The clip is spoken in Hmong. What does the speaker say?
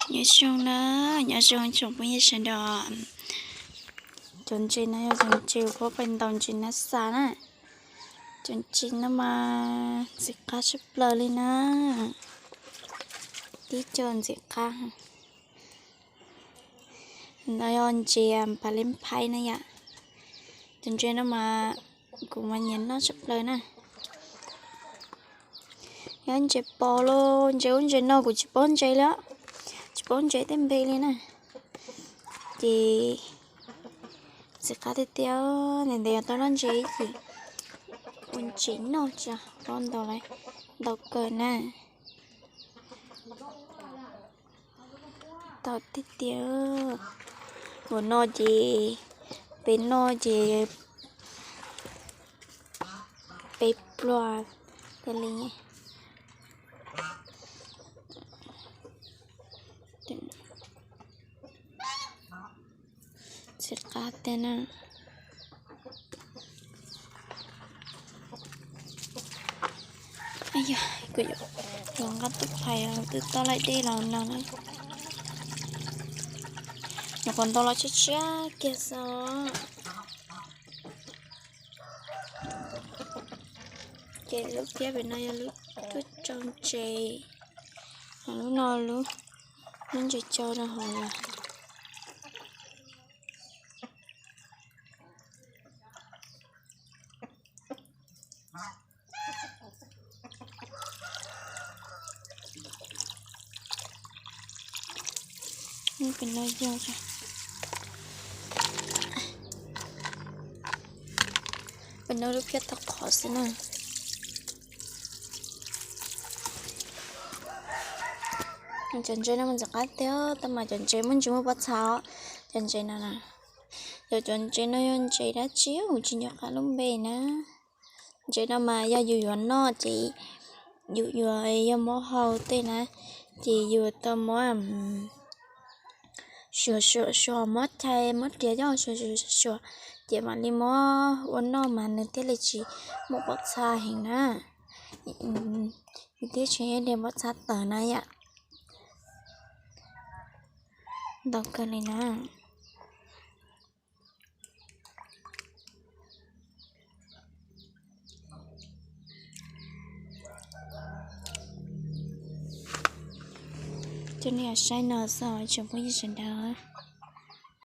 Nyob zoo na, nyob zoo tsoom phooj ywg sawv daws. Cov ntses no yog cov ntses uas phob pais ntaus ntses nab xa na. Cov ntses no mas ntxim qab tshaj plaws li na. Tib co ntxim qab. No yog ntses phav leej phaib na yom. Cov ntses no mas kuv mas nyiam noj tshaj plaws na. Yog ntses pos los ntses ub ntses no kuv tsis paub ntses li, tsis paub ntses tej npe li na. Ces ntxim qab tiag tiag, ntev ntev yog tau noj ntses ib chim ua ntses noj tsa pob ntau lawm, ntau kawg na. Tau tiag tiag. Ua no ces peb noj ces peb pluag tiag li. Ntxim qab tiag na. Yog kuv yuav los nqa tus phais twb tau laij dej los no na. Nyuam qhuav ntaus los tshiab tshiab kiag xwb. Ces lub phiab pem no yog lub tuaj tsau ntses, lub no lub, lub ntses tsau rau hauv lawm. Pem no yog, pem no lub phiab tau qhov xwb na. Cov ntses no mas ntxim qab tiag, tab mas cov ntses muaj ntsis muaj pob txha os. Cov ntses no na, yog cov ntses no yog ntses dab tsi kuv tsis nco qab lub npe na. Ntses no mas yog yus yuav noj ces yus yuav, yog muab hau tej na, ces yus tau muab suav suav suav, muab chais muab riam coj suav suav suav, ces mam li muab ua noj mas nws thiaj li tsis muaj pob txha heev na. Nws thiaj tsis muaj pob txha tawm na yom. Ntau kawg li na. Coj nej saib no xwb tsoom phooj ywg sawv daws.